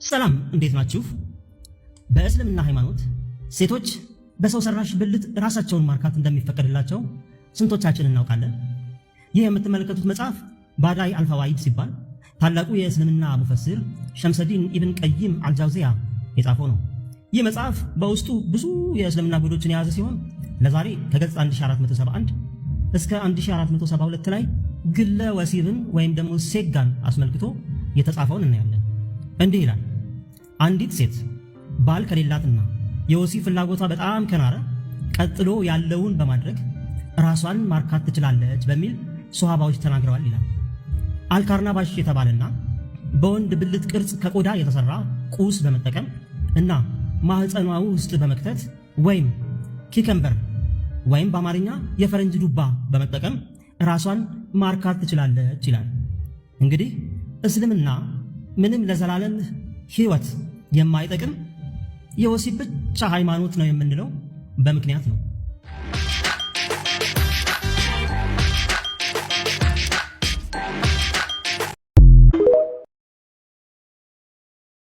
ሰላም፣ እንዴት ናችሁ? በእስልምና ሃይማኖት ሴቶች በሰው ሰራሽ ብልት ራሳቸውን ማርካት እንደሚፈቀድላቸው ስንቶቻችን እናውቃለን? ይህ የምትመለከቱት መጽሐፍ ባዳይ አልፈዋይድ ሲባል ታላቁ የእስልምና ሙፈሲር ሸምሰዲን ኢብን ቀይም አልጃውዚያ የጻፈው ነው። ይህ መጽሐፍ በውስጡ ብዙ የእስልምና ጉዶችን የያዘ ሲሆን ለዛሬ ከገጽ 1471 እስከ 1472 ላይ ግለ ወሲብን ወይም ደግሞ ሴጋን አስመልክቶ የተጻፈውን እናያለን። እንዲህ ይላል። አንዲት ሴት ባል ከሌላትና የወሲብ ፍላጎቷ በጣም ከናረ ቀጥሎ ያለውን በማድረግ ራሷን ማርካት ትችላለች በሚል ሶሃባዎች ተናግረዋል ይላል። አልካርናባሽ የተባለና በወንድ ብልት ቅርጽ ከቆዳ የተሰራ ቁስ በመጠቀም እና ማህፀኗ ውስጥ በመክተት ወይም cucumber ወይም በአማርኛ የፈረንጅ ዱባ በመጠቀም ራሷን ማርካት ትችላለች ይላል። እንግዲህ እስልምና ምንም ለዘላለም ሕይወት የማይጠቅም የወሲብ ብቻ ሃይማኖት ነው የምንለው በምክንያት ነው።